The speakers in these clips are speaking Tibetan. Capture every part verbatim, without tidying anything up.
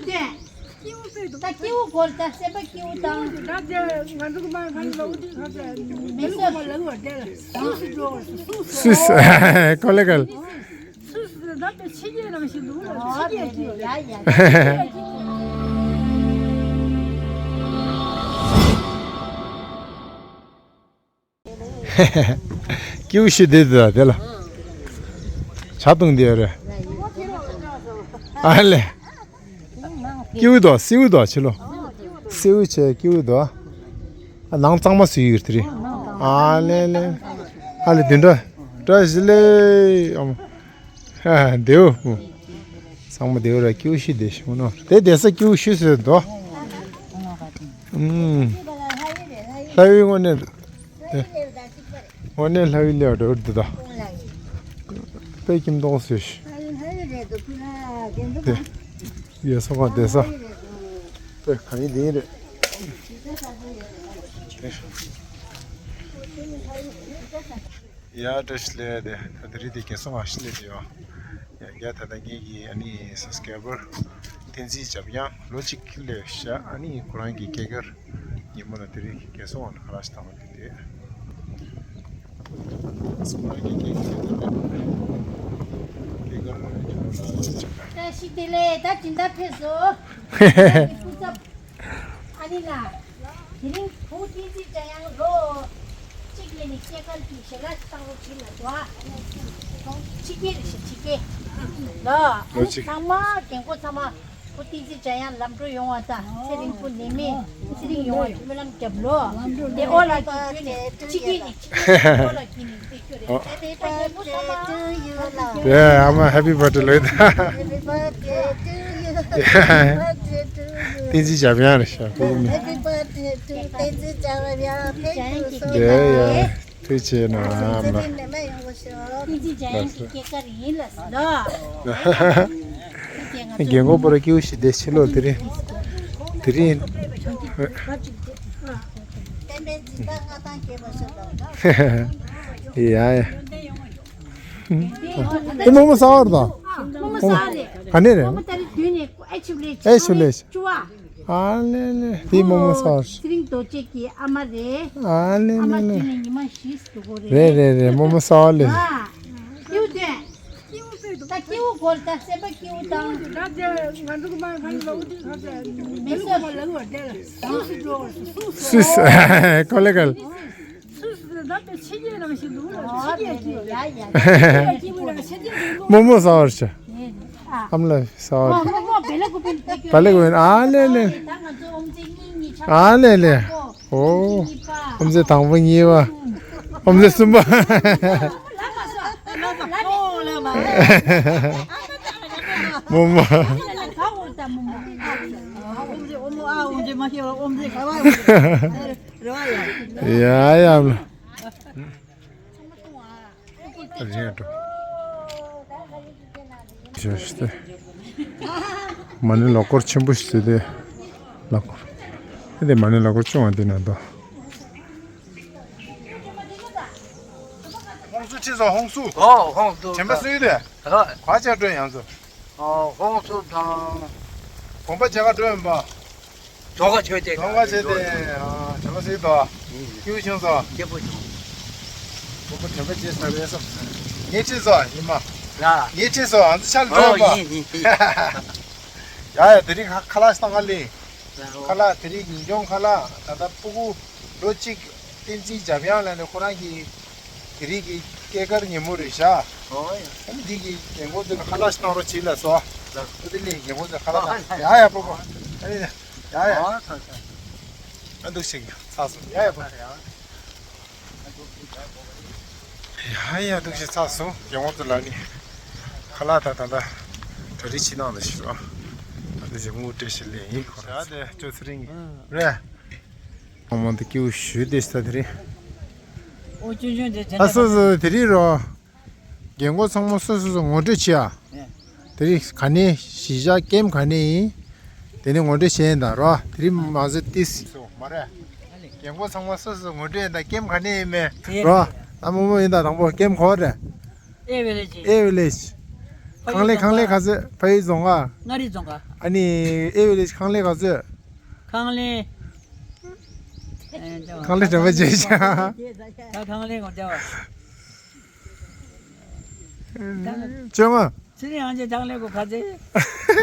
ད་སྐྱེ་བོ་སྐོར་ད་སེམས་པ་སྐྱེ་བོ་དང་། ད་དེ་ང་ཚོ་གི་མ་ཁ་ལ་འོ་དེ་ཁ་ཟེར་མི་སོགས་ལ་ལ་འོ་དེ་ལ་སུ་སུ་འགྲོ་བ་སུ་སུ་སུ། ཀོ་ལེ་གལ། སུ་སུ་ད་དེ་ཕྱི་རྒྱལ་རང་ཞིག་འདུག་ལ་ཕྱི་རྒྱལ་གྱི། ཡ་ཡ། ཀིའུ་ཤི་དེ་དེ་དེ་ལ། ཇ་བཏུང་དེ་རེད། ཨ་ལེ། ཀིའུ་དོ་སིའུ་དོ་ཕྱི་ལོ། སིའུ་ཆེ་ཀིའུ་དོ། ཨ་ནང་གཙང་མ་སུ་ཡོད་དེ་རེད། ཨ་ལེ་ལེ། ཨ་ལེ་དེ་འདྲ། བཀྲ་ཤིས་ལེ། ཨམ། ཨ་དེའུ། ཚང་མ་དེའུ་ར་ཀིའུ་ཤི་དེ་ཤི་མོ་ནོ། དེ་དེ་ས་ཀིའུ་ཤི་སུ་དོ། ཨུམ། ལྷ་ཡུལ་ངོ་ནས། དངོས་གནས་ལྷ་ཡུལ་ལས་འགྲོ་འདི་དང་། དཔེ་ཁྱིམ་ཐོག་སུ་ཞིག་དེ། ཡ་སོ་ག་དེ་ས། དཔེ་གང་ཡིན་དེ་ཡིན་རེད། དེ། ཡ་བཀྲ་ཤིས་ལེ་དེ། ད་དེ་རིང་དེ་རྒན་གསུམ་ཨ་ཤི་ལེ་དེ་ཡོད། ཡ་ད་ལྟ་ངེད་ཀྱི་ཨ་ནི་སབ་སི་ཀེ་རའི་བར་བསྟན་འཛིན་འཇམ་དབྱངས་ལོ་གཅིག་ལས་བཞག་ཨ་ནི་ཁོ་རང་གི་སྐྱེས་སྐར་ཉིན་མོ་ལ་དེ་རིང་རྒན་གསུམ་ཨ་ལ་ཁ་ལག་ཞིག་བཏང་བ་དེ་རེད། ཁོ་རང་གི་སྐྱེས་སྐར་ཉིན་མོ་ལ་སྐྱེས་སྐར་ཉིན་མོ་ལ་བཀྲ་ཤིས་བདེ་ལེགས། ད་སྦྱིན་བདག་ཕེབས་སོང་། སྐུ་ཚབ། ཨ་ནི་ལ། དེ་རིང་བུ་བསྟན་འཛིན་འཇམ་དབྱངས་ལོ་གཅིག་ལས་ནི་སྐྱེས་སྐར་གྱི་ཞལ་ལག་བཏང་རོགས་བྱེད་ལ་འགྲོ་ཨ། ཕྱི་རྒྱལ་རེད་ཤག་ཕྱི་རྒྱལ་ལ། ལོ་གཅིག་ཚང་མ་རྒན་གོག་ཚང་མ་བུ་བསྟན་འཛིན་འཇམ་དབྱངས་ལམ་འགྲོ་ཡོང་བ་དང་ཚེ་རིང་པོ་ནད་མེད་ཚེ་རིང་ཡོང་བ་སྨོན་ལམ་རྒྱབ་ལོ། དེ་ཨོ་ལ་གི་བརྒྱུད་ནས་ཕྱི་རྒྱལ་ནས་ཕྱི་རྒྱལ་ཨོ་ལ་གི་ནས། ཨོ། དེ་ཨ་མ་ཧེ་པི་བར་ཐི་ལོས་ད། བསྟན་འཛིན་འཇམ་དབྱངས་རེད་ཤག་ཁོ་མི། དེ་ཡ་ཐུགས་རྗེ་ཆེ་ན་ཨ་མ། རྒན་གོག་པོ་ར་ཀིའུ་ཤི་དེ་ཕྱི་ལོགས་དེ་རིང་། དེ་རིང་། ཡ་ཡ། དེ་རྨོ་མོ་གསར་པ་རེད་ད། རྨོ་མོ་གསར་པ་རེད། ག་ནས་རེད། རྨོ་མོ་ད་རེས་བདུན་ནས་ཨེ་ཆུ་ལེ་ཨེ་ཆུ་ལེ། བཅུ་པ། ཨ་ལེ་ལེ། དེ་རྨོ་མོ་གསར་པ་རེད། ཚེ་རིང་རྡོ་རྗེ་གི་ཨ་མ་རེད། ཨ་ལེ་ཨ་མ་ལེ་ལེ། བདུན་ནས་ཉི་མ་བཞི་འདུག་གོ་རེད། རེད་རེད་རེད། རྨོ་མོ་གསར་པ་ལེ། ཨ། ཡུ་དེ། ད་སྐྱེ་བོ་སྐོར་ད་སེམས་པ་སྐྱེ་བོ་དང་། ད་དེ་ང་ཚོ་གི་མ་ཁ་ལ་འོ་དེ་ཁ་ཟེར་མི་སོགས་ལ་འོ་དེ་ལ་སུ་སུ་འགྲོ་བ་སུ་སུ་སུ། ཀོ་ལེ་གལ། སུ་སུ་ད་དེ་ཕྱི་རྒྱལ་རང་ཞིག་འདུག་ལ་ཕྱི་རྒྱལ་གྱི་ཡ་ཡ་ཡ་ཡ་ཡ། རྨོ་མོ་གསར་པ་རེད་ཤག་ཨ་མ་ལགས་གསར་པ་རེད། རྨོ་མོ་བེ་ལ་ཀུ་པིན་བེ་ལ་ཀུ་པིན། ཨ་ལེ་ལེ། ད་ང་ཚོ་ཨོམ་ཚེ་གཉིས་གཉིས་ཆགས། ཨ་ལེ་ལེ། ཨོ། ཨོམ་ཚེ་དང་པོ་གཉིས་པ། ཨོམ་ཚེ་གསུམ་པ། རྨོ་མོ། ཡ་ཡ། རེད་འགྲོ། ཞོ་ཤི་ཏེ། མ་ཎི་ལོ་འཁོར་ཆེན་པོ་ཞིག་བཟོས་ཏེ། ལོ་འཁོར། དེ་མ་ཎི་ལོ་འཁོར་ཆུང་བ་འདི་ན་འདུག་ཧོང་སུ་ཁྲིད་སོང་ཧོང་སུ། ཨོ་ཧོང་སུ། དྲན་པ་གསོས་ཏེ། ཨ། ག་བྱས་འགྲོ་ཡང་ཚོ། ཨོ་ཧོང་སུ་དང་། དགོན་པ་བྱེད་ག་འགྲོ་ཡིན་པ། གྲོགས་ཁ་ཆོས་དེ་གྲོགས་ཁ་ཆོས་དེ། ཨ། བྱ་བ་སྲིད་དོ། ཡིན། ཀྱུ་ཆུང་སོ། སྐྱེས་བུ་ཆུང་། ཁོ་བོ་དྲན་པ་བརྗེད་ཚར་བས་སམ། ངས་ཁྲིད་སོ་ཡིན་མ། ཡ། ངས་ཁྲིད་སོ་ཨ་ཚོ་ཆ་ལ་འགྲོ་ཨོ་བ། ཡིན་ཡིན། ཡ་ཡ་དེ་རིང་ཁ་ཁ་ལག་བཏང་ག་ལེ། ཡ་ཨོ། ཁ་ལག་དེ་རིང་ཉིན་གུང་ཁ་ལག་ད་ལྟ་སྤུ་གུ་ལོ་གཅིག་བསྟན་འཛིན་འཇམ་དབྱངས་ལ་ནི་ཁོ་རང་གི་དེ་རིང་གི་སྐྱེས་སྐར་ཉིན་མོ་རེད་ཤག་ཨོ་ཡ། ཨ་ནི་འདི་གི་རྒན་གོག་ཚོ་ལ་ཁ་ལག་ཞིག་བཏང་རོགས་བྱེད་ལ་སོ། ལགས། ཨ་དེ་ལས་རྒན་གོག་ཚོ་ཁ་ལག་བཏང་། ཡ་ཡ་པོ་པོ། ཨ་ནི་ཡ་ཡ། ཨ་ཚ་ཚ། ཨ་འདུག་ཞིག་ཚ་སོ་ཡ་ཡ་པོ། ཡ་ཡ་འདུག་ཞིག་ཚ་སོ་རྒན་གོག་ཚོ་ལ་ནི། ཁ་ལག་ད་ད་ད། གྲ་སྒྲིག་བྱེད་སྟངས་ལ་ཞིག་རོ། ཨ་འདུག་ཞིག་དངུལ་སྤྲད་ཞིག་ལས་ཡིན་ཁོ་ར། ཡ་དེ་ཅོ་ཚེ་རིང་རེད། ཁོང་མང་དུ་སྐྱིད་པོ་ཞུ་བདེ་ས་དེ་རིང་། ཨོ་ཅུང་ཅུང་དེ་དྲན། ཨ་སོ་སོ་དེ་རིང་རོ། རྒན་གོག་ཚང་མ་སོ་སོ་སོ་ངོ་སྤྲོད་བྱེད་ཨ། དེ་རིང་ག་ནས་གཞིས་ཆགས་ཀེམ་ག་ནས་ཡིན། དེ་ནས་ངོ་སྤྲོད་བྱེད་ཡིན་ད་རོ། དེ་རིང་མ་ཟེར་ཏིས་སོ་མ་རེད། རྒན་གོག་ཚང་མ་སོ་སོ་ངོ་སྤྲོད་ཡིན་ད་ཀེམ་ག་ནས་ཡིན་མེད་རོ། ཨ་མོ་མོ་ཡིན་ད་དང་པོ་ཀེམ་ག་རེད། ཨེ་ཝི་ལེཇ། ཨེ་ཝི་ལེཇ། ཁང་ལས་ཁང་ལས་ག་ཚོད། ཕ་ཡུལ་རྫོང་ཁག་མངའ་རིས་རྫོང་ཁག་ཨ་ནི་ཨེ་བི་ལེ་ཇི་ཁང་ལས་ག་ཚོད། ཁང་ལས། ཁང་ལས་དྲན་པ་བརྗེད་ཤག་ད་ཁང་ལས་ངོ་བྱ་བ། བཅོ་ལྔ། ཚེ་རིང་ཨང་ཅེ་ཁང་ལས་གོ་ཁ་ཚེ།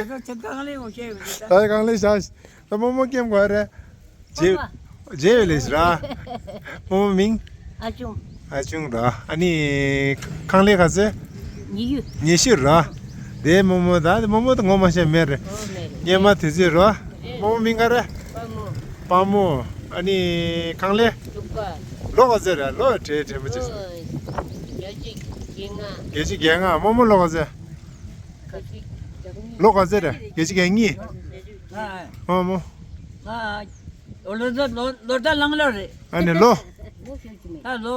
ཁ་ཚོ་ཁང་ལས་ངོ་ཤེས་ཡོད་ད། ད་ཁང་ལས་བཞག་ད་རྨོ་མོ་ཀེམ་གོ་རེད། རྗེས་རྗེས་ལས་ར། རྨོ་མོ་མིང་། ཨ་ཅུང་། ཨ་ཅུང་ར། ཨ་ནི། ཁང་ལས་ག་ཚོད། ཉི་ཤུ། ཉི་ཤུ་ར། དེ་རྨོ་མོ་ད་རྨོ་མོ་ད་ངོ་མ་ཤེས་མེད་རེད། ཨོ་མེད་རེད། སྔོན་མ་དུས་ཚོད་ར། རྨོ་མོ་མིང་ག་རེད། དཔའ་མོ། དཔའ་མོ། ཨ་ནི། ཁང་ལས། དྲུག་པ། ལོ་ག་ཚོད་རེད། ལོ་དྲན་དྲན་པ་བྱེད། ཨོ། བརྒྱད་ཅུ་གྱ་ལྔ། བརྒྱད་ཅུ་གྱ་ལྔ། རྨོ་མོ་ལོ་ག་ཚོད། ལོ་ག་ཚོད་རེད། བརྒྱད་ཅུ་གྱ་གཉིས། ཨ་མོ། ང་ལོ་ཚོད་ལོ་ལོ་ཟླ་ལང་ལོ་རེད། ཨ་ནི་ལོ། ད་ལོ།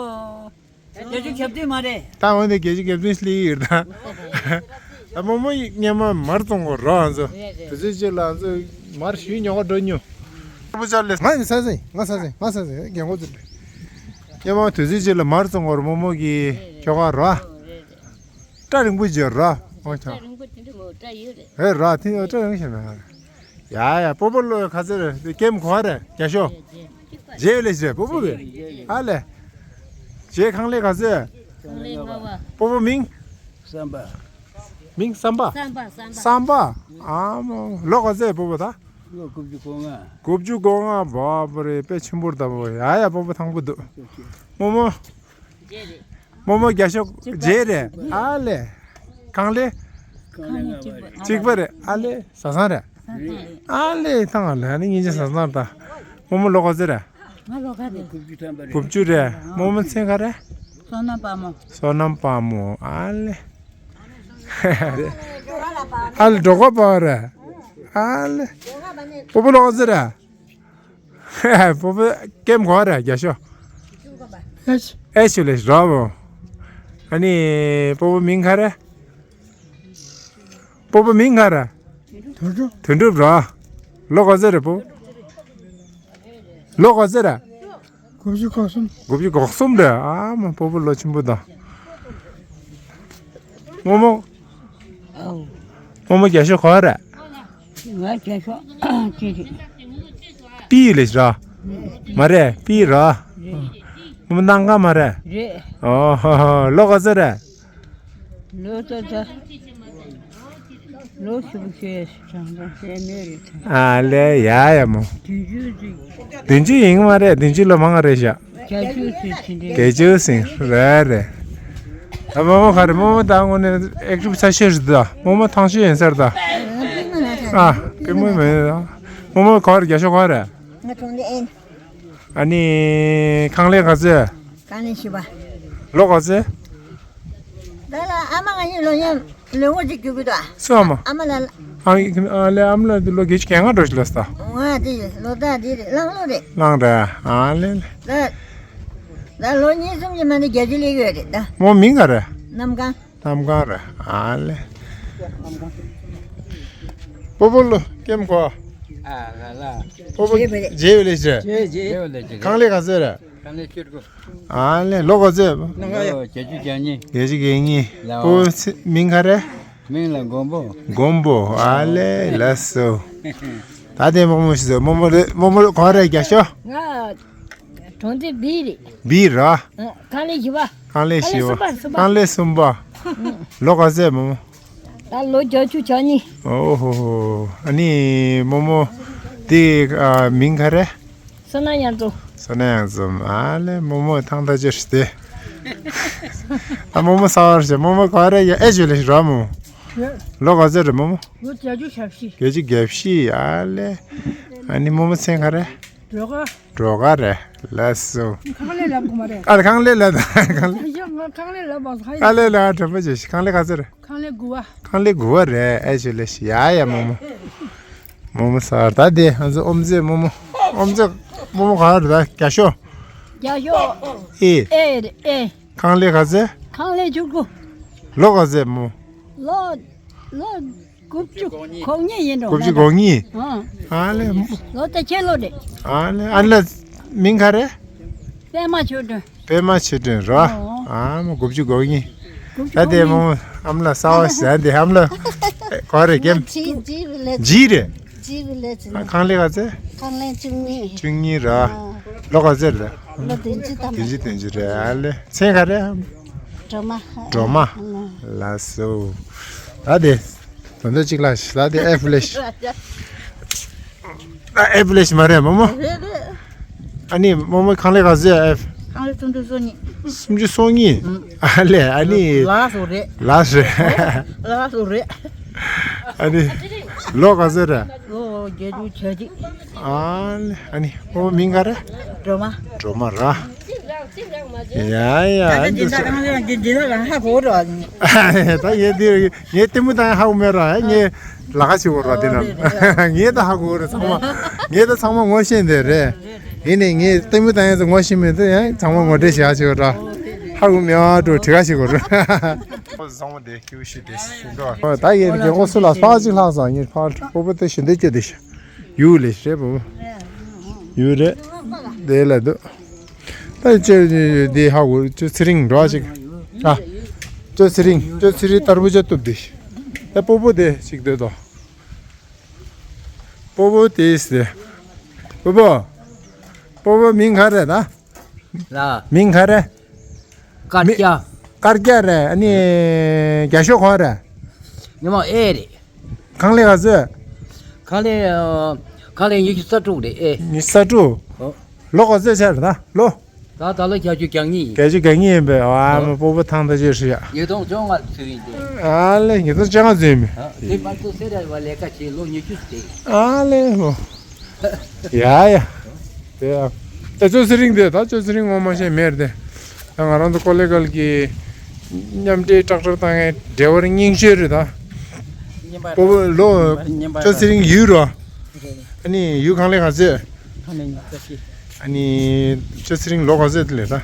བརྒྱད་ཅུ་གྱ་བདུན་མ་རེད། ད་འོན་ཏེ་བརྒྱད་ཅུ་གྱ་བདུན་སླེབས་ཡོད་ད། ད་རྨོ་མོ་ཡིས་སྔོན་མ་མར་བཙོང་གོ་རོགས་ཨ་ཚོ། དུས་ཚོད་ཅིག་ལ་ཨ་ཚོ་མར་ཞུས་ཉོ་ག་འགྲོ་མྱོང་། ཕྲུ་གུ་ཅག་ལས་ང་ཡིན་ས་ཟིན་ང་ས་ཟིན་ང་ས་ཟིན་རྒན་གོག་ཚོ་འདྲ། སྔོན་མ་དུས་ཚོད་ཅིག་ལ་མར་བཙོང་གོ་རོགས་རྨོ་མོ་གིས་ཁྱོ་ག་རོགས། སྐྲ་རིང་པོ་བྱས་ར། ཨོ་ཁྱོད། སྐྲ་རིང་པོ་དེ་འདྲ་མོ་སྐྲ་ཡོད་རེད། ཨེ་ར་དེ་སྐྲ་རིང་ཞིག་མེད་ར། ཡ་ཡ་སྤོ་བོ་ལོ་ག་ཚོད་རེད། དེ་ཀེམ་གོ་རེད་རྒྱ་ཤོག་རྗེས་ལས་རྗེས་སྤོ་བོ་གི་ཨ་ལེ། རྗེས་ཁང་ལས་ག་ཚོད། ཁང་ལས་ལྔ་པ། སྤོ་བོ་མིང་། བསམ་པ། མིང་བསམ་པ། བསམ་པ་བསམ་པ། བསམ་པ། ཨ་མོ་ལོ་ག་ཚོད་སྤོ་བོ་ད། ལོ་དགུ་བཅུ་གོ་ལྔ། དགུ་བཅུ་གོ་ལྔ་བ་པོ་རེད་དཔེ་ཆེན་པོར་ད་བོ་ཡ་ཡ་སྤོ་བོ་ཐང་པོ་འདུག་རྨོ་མོ། རྗེས་རེད། རྨོ་མོ་རྒྱ་ཤོག་རྗེས་རེད་ཨ་ལེ། ཁང་ལས། ཁང་ལས་ལྔ་པ་རེད། གཅིག་པ་རེད་ཨ་ལེ་བཟའ་ཚང་རེད། ཨ་ལེ་ཐང་ཨ་ལེ་ཨ་ནི་སྙིང་རྗེ་བཟའ་ཚང་རེད་ད། རྨོ་མོ་ལོ་ག་ཚོད་རེད། ང་ལོ་ག་རེད། དགུ་བཅུ་ཐམ་པ་རེད། དགུ་བཅུ་རེད། རྨོ་མོ་མཚན་ག་རེད། བསོད་ནམས་དཔའ་མོ། བསོད་ནམས་དཔའ་མོ་ཨ་ལེ། ཨ་ལེ་འགྲོ་ག་པ་རེད། ཨ་ལེ། སྤོ་བོ་ལོ་ག་ཚོད་རེད། སྤོ་བོ་ཀེམ་གོ་རེད་རྒྱ་ཤོག་ཨེ་ཆུ་ལེ་རོ་བོ། ཨ་ནི་སྤོ་བོ་མིང་ག་རེད། སྤོ་བོ་མིང་ག་རེད། དོན་གྲུབ། དོན་གྲུབ་ར། ལོ་ག་ཚོད་རེད་སྤོ་བོ། ལོ་ག་ཚོད་རེད། དགུ་བཅུ་གོ་གསུམ། དགུ་བཅུ་གོ་གསུམ་རེད་ཨ་མ་སྤོ་བོ་ལོ་ཆེན་པོ་དང་། རྨོ་མོ། ཨའོ། རྨོ་མོ་རྒྱ་ཤོག་ག་རེད། ང་རྒྱ་ཤོག་ཅི་རེད། པི་ལེ་ར། མ་རེད་པི་ར། རྨོ་མོ་སྣང་ག་མ་རེད། རེད། ཨོ་ཧོ་ཧོ་ལོ་ག་ཚོད་རེད། ལོ་ཙཱ་ཙཱ། ལོ་ཞིག་ཤེས་དྲང་དྲང་བཤད་མེད་རེད་ད། ཨ་ལེ་ཡ་ཡ་མོ། བདུན་ཅུ་ཅིག་བདུན་ཅུ་ཡིན་མ་རེད་བདུན་ཅུ་ལ་མང་རེད་ཤག་བརྒྱད་ཅུ་ཅིག་དེ་འདྲས། བརྒྱད་ཅུ་ཟིན་རེད་རེད། ཨ་མོ་མོ་ག་རེ་མོ་མོ་ད་དངོས་གནས་ཨེག་ཊིབ་ཚ་ཤོས་རེད་ད་མོ་མོ་ཐང་ཤོས་ཡིན་ས་རེད་ད། ཨ་པི་མོ་མེད་ད། མོ་མོ་ག་རེ་རྒྱ་ཤོག་ག་རེ། ང་གྲོང་སྡེ་ཨེན། ཨ་ནི་ཁང་ལས་ག་ཚོད། ཁང་ལས་བཞི་པ། ལོ་ག་ཚོད། ད་ལ་ཨ་མ་ང་གཉིས་ལོ་ཡང་ལོ་ངོ་གཅིག་རྒྱུག་གི་འདུག་ཨ་མ་ལ་ཨ་ལས་ཨ་མ་ལ་འདི་ལོ་བརྒྱད་ཅུ་གྱ་ལྔ་འགྲོ་ཞིག་ལ་ས། ང་དེ་ལོ་ཟླ་དེ་རེད་གླང་ལོ་རེད། གླང་རེད་ཨ་ལས། ད་ད་ལོ་གཉིས་གསུམ་གྱི་མ་ནི་བརྒྱད་ཅུ་སླེབས་ཡོད་རེད་ད། མོ་མིང་ག་རེད། གནམ་གང་། གནམ་གང་རེད་ཨ་ལས། པོ་པོ་ལོ་ཀེམ་གོ་ཨ་ལ་ལ། པོ་པོ་རྗེས་བ་ལས་རྗེས་བ་ལས་རྗེས། རྗེས་བ་ལས་རྗེས། ཁང་ལས་ག་ཚོད་རེད། ཁང་ལས་བཅུ་དགུ། ཨ་ལེ་ལོ་ག་ཚོད། ལོ་བརྒྱད་ཅུ་གྱ་གཉིས། བརྒྱད་ཅུ་གྱ་གཉིས། ལའོ། པོ་ཚེ་མིང་ག་རེ། མིང་ལ་མགོན་པོ། མགོན་པོ་ཨ་ལེ་ལགས་སོ། ད་དེ་མོ་མོ་ཞིག་ཟེར་མོ་མོ་རེ་མོ་མོ་ག་རེ་རྒྱ་ཤོ། ང་གྲོང་སྡེ་བི་རེད། བི་ར། ཁང་ལས་བཞི་པ། ཁང་ལས་བཞི་པ། ཁང་ལས་གསུམ་པ། ལོ་ག་ཚོད་མོ་མོ། ད་ལོ་བརྒྱད་ཅུ་གྱ་གཉིས། ཨོ་ཧོ་ཧོ། ཨ་ནི་མོ་མོ་དེ་མིང་ག་རེ། བསོད་ནམས་དབྱངས་འཛོམས། བསོད་ནམས་དབྱངས་འཛོམས་ཨ་ལེ་མོ་མོ་ཐང་ད་ཅི་རེད་དེ། ཨ་མོ་མོ་ས་བར་ཞེ་མོ་མོ་ག་རེ་ཡ་ཨེ་ཇོ་ལེ་ཞིག་ར་མོ། ལོ་ག་ཚོད་རེད་མོ་མོ། ལོ་བརྒྱད་ཅུ་གྱ་བཞི། བརྒྱད་ཅུ་གྱ་བཞི་ཨ་ལེ། ཨ་ནི་མོ་མོ་མཚན་ག་རེ། སྒྲོལ་དཀར། སྒྲོལ་དཀར་རེད་ལགས་སོ། ཁང་ལས་ལབ་དགོས་མ་རེད། ཨ་ལེ་ཁང་ལས་ལབ་ད་ཁང་ལས། ཡ་ང་ཁང་ལས་ལབ་པ་ཧ་ཡ། ཨ་ལེ་ལ་དྲན་པ་བྱེད་ཤིག་ཁང་ལས་ག་ཚོད་རེད། ཁང་ལས་དགུ་པ། ཁང་ལས་དགུ་པ་རེད་ཨེ་ཆོ་ལེ་ཤི་ཡ་ཡ་མོ་མོ། མོ་མོ་ས་ད་དེ་ང་ཚོ་ཨོམ་ཙེ་མོ་མོ། ཨོམ་ཙེ་མོ་མོ་ག་རེ་ད་རྒྱ་ཤོ། རྒྱ་ཤོ། ཨེ། ཨེ་རེད་ཨེ། ཁང་ལས་ག་ཚོད། ཁང་ལས་བཅུ་དགུ། ལོ་ག་ཚོད་མོ། ལོ། ལོ། དགུ་བཅུ་གོ་གཉིས་ཡིན་འགྲོ། དགུ་བཅུ་གོ་གཉིས། ཨ། ཨ་ལེ། ལོ་དེ་ཁྱེད་ལོ་རེད། ཨ་ལེ་ཨ་ལེ་མིང་ག་རེ། པད་མ་ཆོས་སྒྲོན། པད་མ་ཆོས་སྒྲོན་རོ། ཨོ། ཨ་མོ་དགུ་བཅུ་གོ་གཉིས། དགུ་བཅུ་ད་དེ་གོ་མོ་གཉིས། ཨ་མ་ལགས་གསར་པ་ཞིག་ཟ་འདི་ཨ་མ་ལགས། ག་རེ་རྒན། ཇི་ཇི་བི་ལེ་ཇི། ཇི་རེད། ཇི་བི་ལེ་ཇི། ཨ་ཁང་ལེ་ག་ཚད། ཁང་ལེ་བཅུ་གཉིས། བཅུ་གཉིས་ར། ཨ། ལོ་ག་ཚད་རེད། ལོ་བདུན་ཅུ་ཐམ་པ། བདུན་ཅུ་བདུན་ཅུ་རེད་ཨ་ལེ། མཚན་ག་རེ། སྒྲོལ་མ། སྒྲོལ་མ། ཨ། ལགས་སོ། ད་དེ། ད་ལྟ་གཅིག་ལ་ཞིག་ལ་དེ་ཨེ་ཕུ་ལེ་ཞིག་ཨ་ཨེ་ཕུ་ལེ་ཞིག་མ་རེད་རྨོ་མོ། རེད་རེད། ཨ་ནི་རྨོ་མོ་ཁང་ལེ་ག་ཚད་ཨེ། ཁང་ལེ་སུམ་ཅུ་སོ་གཉིས། སུམ་ཅུ་སོ་གཉིས། ཨ་ལེ་ཨ་ནི། ལགས་སོ་རེད། ལགས་སོ་རེད། ལགས་སོ་རེད། ཨ་ནི། ལོ་ག་ཚད་རེད། ལོ་བརྒྱད་ཅུ་གྱ་གཅིག་ཨ་ལེ་ཨ་ནི་རྨོ་མོ་མིང་ག་རེད། སྒྲོལ་མ། སྒྲོལ་མ་ར། ཡ་ཡ་ཨ་ནི་ད་ཁང་ལེ་ག་ཚད་ཧ་གོ་ར། ད་ཡེ་འདི། ངས་ལྟད་མོ་ལྟ་ཡ་ཧ་གོ་མེད་ར། ངས་ལ་ཁ་ཞིག་གོ་ར་དེ་ན། ངས་ད་ཧ་གོ་ར་ཚང་མ། ངས་ད་ཚང་མ་ངོ་ཤེས་འདི་རེད། ཡིན་ནས་ངས་ལྟད་མོ་ལྟ་ཡ་ཚོ་ངོ་ཤེས་མེད་དུ་ཡང་ཚང་མ་ངོ་སྤྲོད་བྱེད་ཡ་ཞིག་གོ་ར། ཧ་གོ་མེད་པ་འགྲོ་དྲི་ག་ཞིག་གོ་ར། ཚང་མ་དེ་ཁྱེའུ་ཤི་དེ་ཤི་འགྲོ། ད་ཡིན་རྒན་གོ་སུ་ལ་ཕ་གཅིག་ལྷག་སོང་ངས་ཕ་སྤོ་བོ་དེ་ཤི་འདི་སྐྱོ་དེ་ཤི། ཡུ་ལེ་ཤི་རེད་པོ། ཡུ་རེད། དེ་ལ་འདུག་ད་ཅོ་འདི་ཧ་གོ་ཅོ་ཚེ་རིང་འགྲོ་ཅིག་ཨ། ཅོ་ཚེ་རིང་ཅོ་ཚེ་རིང་ཏར་བུ་ཅ་གཏུབ་དེ། ད་སྤོ་བོ་དེ་ཅིག་སྡོད་དོ། སྤོ་བོ་དེ་སྟེ། སྤོ་བོ། སྤོ་བོ་མིང་ག་རེ་ད། ལ། མིང་ག་རེ། དཀར་རྒྱ། དཀར་རྒྱ་རེད་ཨ་ནི། རྒྱ་ཤོག་གང་རེད། ཉི་མ་ཨེ་རེད། ཁང་ལེ་ག་ཚོད། ཁང་ལེ། ཁང་ལེ་ཉི་ཤུ་རྩ་དྲུག་རེད་ཨེ། ཉི་ཤུ་རྩ་དྲུག་ཨོ། ལོ་ག་ཚོད་ཆགས་རེད་ད་ལོ། ད་ད་ལོ་བརྒྱད་ཅུ་གྱ་གཉིས་ཡིན། བརྒྱད་ཅུ་གྱ་གཉིས་ཡིན་པས་ཨ་ཨོ། མ་སྤོ་བོ་ཐང་ད་ཅེ་ཧྲི་ཡ། ཉིས་སྟོང་བཅོ་ལྔ་ཚུད་ཡིན་ཏེ། ཨ་ལེ་ཉིས་སྟོང་བཅོ་ལྔ་ཚུད་ཡིན་པས། ཨ་དེ་མ་གཏོགས་སེ་ར་བ་ལས་ཀ་བྱེད་ལོ་ཉི་ཤུ་ཟེར། ཨ་ལེ་ལོ། ཡ་ཡ། དེ་ཡ། ད་ཅོ་ཚེ་རིང་དེ་ད་ཅོ་ཚེ་རིང་ངོ་མ་ཤེས་མེད་དེ། ད་ང་རང་ཚོ་ཀོ་ལེ་གལ་གྱི་མཉམ་འབྲེལ་ཀྲག་ཀྲག་བཏང་མཁན་འབྲེལ་བ་རྙིང་ཤོས་རེད་ད། སྤོ་བོ་ལོ། ཅོ་ཚེ་རིང་ཡུལ་རོ། ཨ་ནི་ཡུལ་གང་ལེ་ག་ཚོད། ཨ་ནི་ཅོ་ཚེ་རིང་ལོ་ག་ཚོད་དེ་ལས་ད།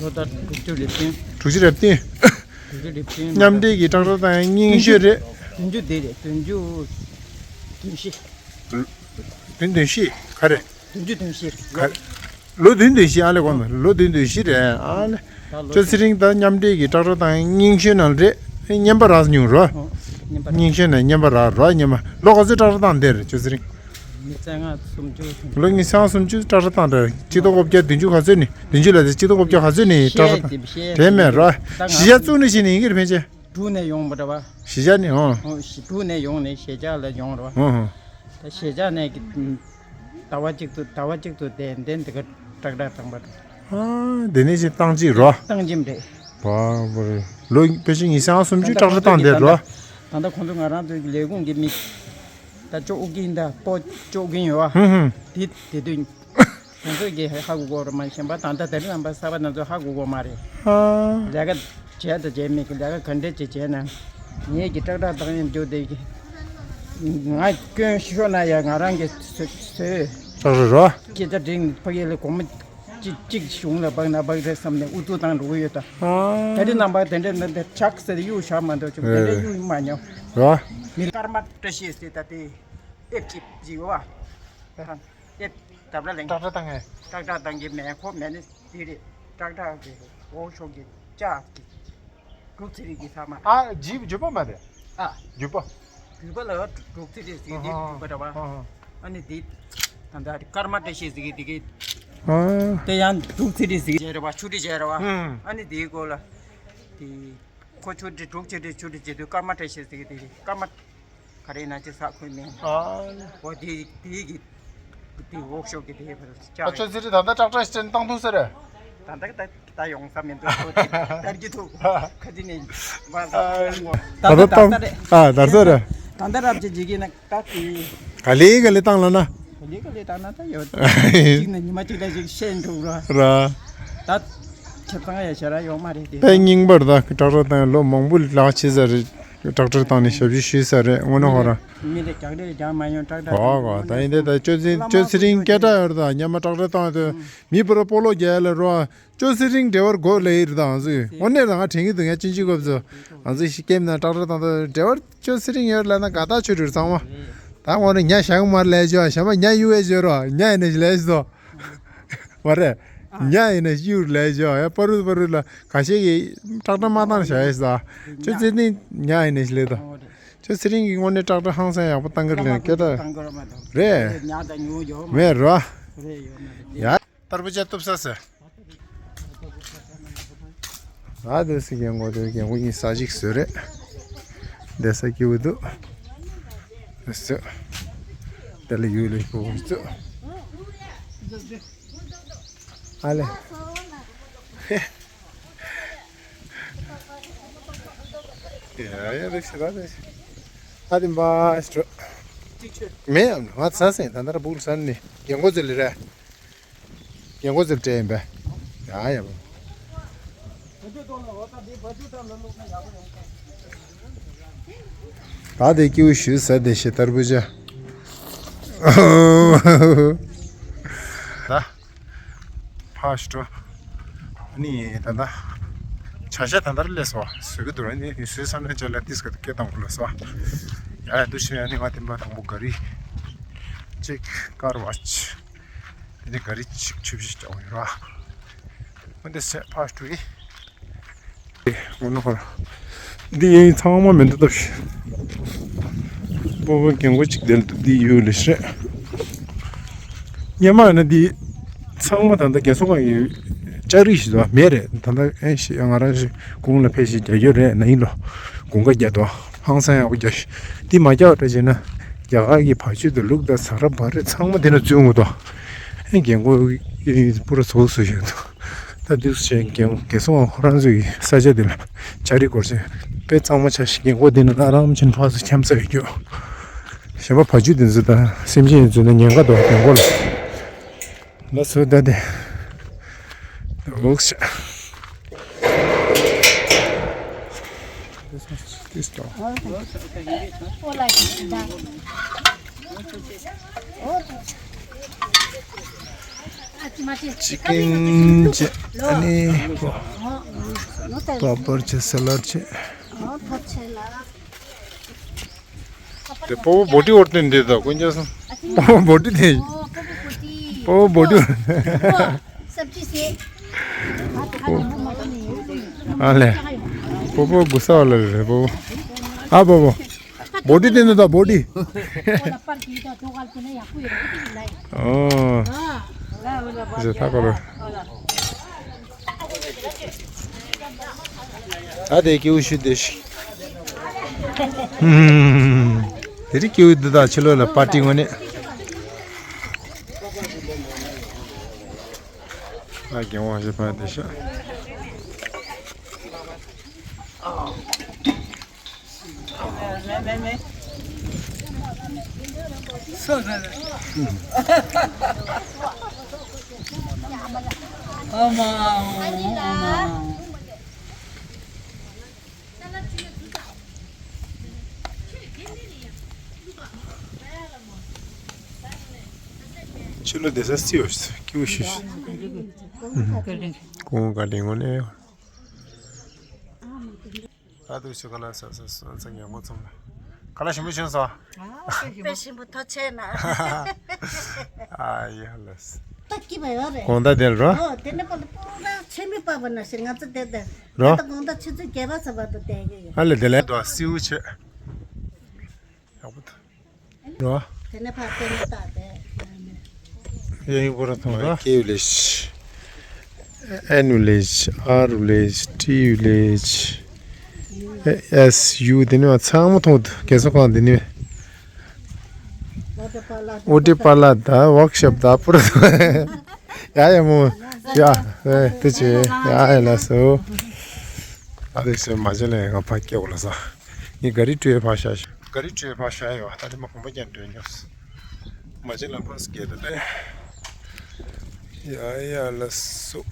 ལོ་ད་དྲུག་ཅུ་རེ་བདུན། དྲུག་ཅུ་རེ་བདུན། དྲུག་ཅུ་རེ་བདུན། མཉམ་འབྲེལ་གྱི་ཀྲག་ཀྲག་བཏང་མཁན་རྙིང་ཤོས་རེད། བདུན་ཅུ་དེ་རེད་བདུན་ཅུ། བདུན་བཞི། བདུན་བདུན་བཞི་ག་རེ། བདུན་ཅུ་བདུན་བཞི། ག་རེ། ལོ་བདུན་བདུན་བཞི་ཨ་ལེ་གོང་ལོ་བདུན་བདུན་བཞི་རེད་ཨ་ལེ། ད་ལོ་ཅོ་ཚེ་རིང་ད་མཉམ་འབྲེལ་གྱི་ཀྲག་ཀྲག་བཏང་རྙིང་ཤོས་ནང་རེད། རྙིང་པ་རག་ཉུང་རོ། ཨོ། རྙིང་པ་རག་རྙིང་ཤོས་ནང་རྙིང་པ་རག་རོ་རྙིང་པ་ལོ་ག་ཚོད་ཀྲག་ཀྲག་བཏང་བསྡད་རེད་ཅོ་ཚེ་རིང་། ཉི་ཤུ་རྩ་ལྔ་སུམ་ཅུ་ལོ་ཉི་ཤུ་རྩ་ལྔ་སུམ་ཅུ་ཀྲག་ཀྲག་བཏང་རེད་གཅིག་སྟོང་དགུ་བརྒྱ་བདུན་ཅུ་ག་ཚོད་ནས་བདུན་ཅུ་ལ་དེ་གཅིག་སྟོང་དགུ་བརྒྱ་ག་ཚོད་ནས་ཀྲག་ཀྲག་བཏང་དེ་མེད་རོ། གཞིས་ཆགས་བཙུགས་ནས་བྱས་ནས་ཡིན་གྱི་རེད་ཕན་ཆད། འབྲུག་ནས་ཡོང་བ་འདྲ་བ། གཞིས་ཆགས་ནས་ཨོ། ཨོ་གཞི་འབྲུག་ནས་ཡོང་ནས་གཞིས་ཆགས་ལ་ཡོང་རོ། ཨོ་ཧོ། ད་གཞིས་ཆགས་ནས་ཀྱི་ཟླ་བ་གཅིག་ཏུ་ཟླ་བ་གཅིག་ཏུ་དེ་འདྲ་འདི་ག་ཀྲག་ཀྲག་བཏང་པ་འདྲ། ཨ་དེ་ནས་ཅིག་བཏང་ཅིག་རོ། བཏང་ཅིག་རེད། བ་བ་རེད། ལོ་ཕལ་ཆེར་ཉི་ཤུ་རྩ་ལྔ་སུམ་ཅུ་ཀྲག་ཀྲག་བཏང་བསྡད་རོ། ད་ལྟ་ཁོང་ཚོ་ང་རང་ཚོའི་ལས་ཁུངས་ཀྱི་མི། ད་ཅོ་ཨུ་རྒྱན་ད་སྤོ་ཅོ་ཨུ་རྒྱན་ཡོད་བ། ཧུམ་ཧུམ། དེ་དེ་དུས། ཁོང་ཚོས་ཀྱིས་ཧ་གོ་གོ་ར་མ་ཤེས་པ་ད་ལྟ་དེ་རིང་རྣམ་པ་གསར་པ་རྣམ་ཚོ་ཧ་གོ་གོ་མ་རེད། ཨ། ལས་ཀ་བྱས་དང་བྱས་མེད་ཀྱི་ལས་ཀ་ག་འདྲས་ཅིག་བྱས་ན། ངེད་ཀྱི་ཀྲག་ཀྲག་བཏང་ཡོང་རྒྱུ་དེ་གི། ང་སྐྱོན་ཤོར་ན་ཡང་ང་རང་གི་བཟོས། ཀྲག་རེད་རོ། སྐད་ཆ་འདྲི་ཕ་གི་ལ་གོང་མ་གཅིག་གཅིག་གཞུང་ལ་འབག་ན་འབག་རེད་བསམ་ནས་ཨུ་ཚུགས་བཏང་འགྲོ་གི་ཡོད་ད། ཨ། དེ་རིང་རྣམ་པ་དེ་འདྲས་འདི་འདི་ཆགས་ཟེར་གཡུག་བཞག་མ་འདུག་ཅུང་དེ་འདྲས་གཡུག་མ་མྱོང་། རོ། མི་ཀརྨ་བཀྲ་ཤིས་ཟེར་ད་དེ། ཨེབ་ཅིག་བྱིའུ་བ། ཨེབ་དབ་ར་ལེན། ཀྲག་ཀྲག་བཏང་ངས། ཀྲག་ཀྲག་བཏང་གི་མེ་འཁོར་མེ་ནི་དེ་རེད། ཀྲག་ཀྲག་གི་འོག་ཕྱོགས་ཀྱི་ལྕགས་ཀྱི་འབྲུག་ཚེ་རིང་གི་ཚང་མ། ཨ་ཇི་བརྒྱུད་པ་མ་རེད། ཨ་བརྒྱུད་པ། བརྒྱུད་པ་ལ་འབྲུག་ཚེ་རིང་ཟེར་དེ་ཨ་བརྒྱུད་པ་རེད་བ། ཨ་ཨ་ནི་དེ་ད་ལྟ་ཀརྨ་བཀྲ་ཤིས་ཟེར་གི་དེ་གི་ཨ་དེ་ཡང་འབྲུག་ཚེ་རིང་ཟེར་གི་རེད་བ། ཆུ་ཁྲི་བྱས་རེད་བ། ཨ་ཨ་ནི་དེའི་སྐོར་ལ་དེ་ཁོ་ཆུ་ཁྲི་འབྲུག་ཆུ་ཁྲི་ཆུ་ཁྲི་བྱེད་དུས་ཀརྨ་བཀྲ་ཤིས་ཟེར་གི་དེ་ཀརྨ། ག་རེ་ན་ཅི་ས་ཁོས་མིན། ཨ། འོ་དེ་དེ་གི་དེ་འོག་ཤོག་གི་དེ་ཕར་ཨ་ཅག་ཅོ་ཚེ་རིང་ད་ལྟ་ཀྲག་ཀྲག་སྤྲད་བཏང་ཐུབ་ས་རེད། ད་ལྟ་ད་ད་ཡོང་ས་མི་འདུག་ཁོ་དེ་ལྟར་གྱི་འདུག་ཁ་ཅི་ནས་བ་ད་ལྟ་བཏང་ཨ་ད་ལྟ་རེད། ད་ལྟ་རེད། ད་ལྟ་རབ་ཅི་ཇི་གི་ན་ད་དེ་ག་ལེ་ག་ལེ་བཏང་ལ་ན། ག་ལེ་ག་ལེ་བཏང་ན་ད་ཡོད་ཅིག་ན་ཉི་མ་གཅིག་ལ་ཅིག་ཤེས་འགྲོ་ར། ར། ད་ཁྱབ་ཚང་ཡ་ཞེ་ར་ཡོང་མ་རེད་དེ། དཔེ་རྙིང་པར་ད་ཀྲག་ཀྲག་བཏང་ལོ་མང་པོ་ལག་ཕྱིས་ས་རེད། ཀྲག་ཀྲག་བཏང་ནས་ཞབས་ཞུ་ཞུས་ས་རེད་དངོས་གནས་ཧོ་ར། མི་ལ་རྒྱག་རེས་རྒྱག་མ་ཡོང་ཀྲག་ཀྲག་གོ་གོ་ད་ཡིན་དེ་ད་ཅོ་ཚེ་ཅོ་ཚེ་རིང་སྐད་གྲགས་ཡོད་རེད་ད་སྙམ་མ་ཀྲག་ཀྲག་བཏང་དུས་མི་བུ་ར་སྤོ་ལོ་རྒྱག་ཡ་ལ་རོ། ཅོ་ཚེ་རིང་འབྲེལ་བར་དགོས་ལེ་ཡིར་དང་ཟིག་དངོས་གནས་ད་ང་དྲན་གི་འདུག་ང་ཅིན་ཅི་གོབ་ཚོ་ང་ཚོ་ཤི་ཀེམ་ན་ཀྲག་ཀྲག་བཏང་དུས་འབྲེལ་བར་ཅོ་ཚེ་རིང་ཡོད་ལ་ན་དགའ་ཐག་ཆོད་རེད་ཚང་མ། ད་ངོ་རེ་ཉ་ཞག་མར་ལས་ཅོ་ཞག་མ་ཉ་ཡུ་བའི་ཅོ་རོ་ཉ་ཡིན་ནས་ལས་ཅོ་མ་རེད། ཉ་ཡིན་ན་གཡུར་ལས་ཞོ་ཡ། པ་རུ་པ་རུ་ལ་ཁ་ཤས་ཀྱིས་ཀྲག་ཀྲག་མ་བཏང་བྱ་ཡ་ཟ། ཁྱོད་ཚེ་ནི་ཉ་ཡིན་ན་ཞིག་ལས་དང་། ཁྱོད་ཚེ་རིང་གི་དངོས་གནས་ཀྲག་ཀྲག་ཧང་སང་ཡག་པོ་བཏང་གི་རེད་སྐད་གྲགས། རེད། མེད་རོ། ཡ། ཏར་བུ་ཇ་གཏུབ་ས་ཟེར། ཨ་དེ་སི་རྒན་གོག་དེ་རྒན་གོག་གཉིས་ས་གཅིག་བཟོས་རེད། བསྡད་ས་སྐྱིད་པོ་འདུག་དེ་སི། དེ་ལ་ཡུལ་ལ་ཤོག་བུ་བཙུགས། ཨ་ལེ། ཡ་ཡ་དེ་སི་ད་དེ་སི། ཨ་དེ་འབའ་སི་ཏྲོ། མེད་ཡ་ང་ཚ་སེང་ད་ནར་སྦུག་ལ་ས་ནི་རྒན་གོག་ཚོ་ལ་རེད། རྒན་གོག་ཚོ་སྤྲད་ཡིན་པས། ཡ་ཡ་བ། ད་དེ་ཀྱིའུ་ཞུ་ས་དེ་ཤེ་ཐར་བུ་ཅ། ད། ཕ་ཤུ་ཏོ། ཨ་ནི་ད་ད། བྱ་ཤ་ད་ད་ལས་སོ། སུ་གི་དུ་ར་ནི་སུ་ས་ན་ཅ་ལ་ཏིས་ཀ་ཏུ་ཀེ་དང་གུ་ལ་སོ། ཡ་ཡ་དུ་ཤེ་ཨ་ནི་ང་དེ་འབའ་དང་པོ་ག་རི། ཅིག་ཀར་ཝ་ཆི། དེ་ནས་ག་རི་ཆིག་ཆུ་བཞི་ཀྱང་ཡོད་ར། འོན་ཏེ་སེ་ཕ་སྤྲུལ་ཡིན། ངོ་ནོ་ཧོར། འདི་ཡིན་ཚང་མ་མི་འདུག་སྟབས་ཤིག་སྤོ་བོ་རྒན་གོག་ཅིག་དེར་འདུག་འདི་ཡོད་ལེ་ཤི་རེད། སྙེ་མ་ཡིན་ན་འདི་ཚང་མ་ད་ལྟ་རྒན་གསོ་ཁང་གི་ལྕགས་རིགས་ཤིག་ད་མེད་རེད། ད་ལྟ་ཨེ་ཤི་ང་རང་ཤི་གུང་ལ་ཕེབས་ཤིག་རྒྱ་ཡོད་རེད་ན་ཡིན་ལོ། གུང་ཀ་རྒྱ་དོ་ཧང་སང་ཡག་པོ་རྒྱ་ཤི་འདི་མ་རྒྱ་བ་འདྲ་བྱས་ན། རྒྱ་གར་གྱི་བ་ཕྱུགས་དང་ལུག་དང་ཟ་ར་བ་རི་ཚང་མ་འདི་ན་བཙུན་འོང་དོ། ཨེ་རྒན་གོག་པུ་ར་ཚོགས་སུ་བཞག་འདུག་ད་དུས་སུ་ཆེན་རྒན་རྒན་སོང་ཁོ་རང་ཚོའི་ས་ཆ་འདི་ལ་ཅ་རི་སྐོར་ཆེན་དཔེ་གཙང་མ་ཆ་ཞིག་རྒན་གོག་འདི་ན་ཨ་རམ་ཆེན་ཕ་སུ་འཁྱམ་ས་ཡོད་རྒྱུ། གཞན་པ་བ་ཕྱུགས་འདི་ཚོ་དང་སེམས་ཅན་ཡིན་ཚུལ་ན་ཉེན་ཁ་འདུག་རྒན་གོག་ལ། ལ་སུ་ད་དེ། འོག་ཤ། This one, this one. ཅི་ཀིན་ཅི། ཨ་ནི། པ་པར་ཅི། སེ་ལར་ཅི། དེ་པོ་བོ་ཏི་འོར་ཏེ་འདི་དང་ཀུན་ཅང་སང་། པོ་བོ་ཏི་དེ། པོ་བོ་ཏི། ཨ་ལེ། པོ་པོ་གུ་ས་བ་ལ་རེ་པོ། ཨ་པོ་པོ། བོ་ཏི་དེ་འདི་དང་བོ་ཏི། ཨོ། ཟེ་ཐ་ཀོ་རོ། ཨ་དེ་ཀྱིའུ་ཤུ་དེ་ཤི། དེ་རིགས་ཀྱིའུ་འདི་དག་ཕྱི་ལོགས་ལ་པར་ཏི་ངོ་ནས། ཨ་རྒན་དབང་ཞེས་པ་དེ་ཤི། ཕྱི་ལོགས་བསྡད་ས་སི་ཡོད་ཀྱི་འུ་ཤི། ཀུང་ག་ལིང་ངོ་ནས། ད་དུ་ཤི་ཁ་ལ་ས་ས་ས་ས་ངན་པོ་ཚང་མ། ཁ་ལ་ཞིམ་པོ་བྱུང་སོང་། དཔེ་ཞིམ་པོ་ཐོག་ཆེ་ན། ཨ་ཡ་ལ་ས། ད་སྐྱིད་པ་ཡོད་རེད། དགོང་དག་དེར་རོ། ཨོ་དེ་ནས་པ་ལ་པོ་ད་ཆེ་མི་པ་བ་ན་ཞིག་ང་ཚོ་དེ་དེ། རོ། ད་དགོང་དག་ཆུ་ཚོད་བརྒྱད་པ་ཚ་བ་དུ་དེ་གི་ཡོད། ཨ་ལེ་དེ་ལས་དོ་སིའུ་ཆེ། ཡག་པོ་ད། རོ། དེ་ནས་ཕར་ལྟ་ནས་ལྟ་དེ། ཡ་ཡིན་པོ་ར་ཐོང་ར། ཀེ་ཝི་ལེཇ། ཨེན་ཝི་ལེཇ། ཨར་ཝི་ལེཇ། ཊི་ཝི་ལེཇ། ཨེ་ཨེས་ཡུ་དེ་ནས་ཚང་མ་ཐོང་དུ་རྒན་གསོ་ཁང་དེ་ནས། ཨོ་ཏི་པ་ལ་ད་ཝོག་ཤོབ་ད་པུ་ར། ཡ་ཡ་མོ། ཡ་ཨེ་དེ་ཆེ་ཡ་ཨེ་ལ་སོ། ཨ་རེ་སོ་མ་ཇེ་ལེ་ང་ཕ་སྐྱེ་བོ་ལ་ས། ངས་ག་རི་ཁྲོད་ཕ་ཤ་ཤ། ག་རི་ཁྲོད་ཕ་ཤ་ཡོད་ད་དེ་མ་གོམ་པ་རྒྱན་འགྲོས་ཉོས། མ་ཇེ་ལ་ཕ་སྐྱེ་ད་དེ། ཡ་ཡ་ལ་སོ།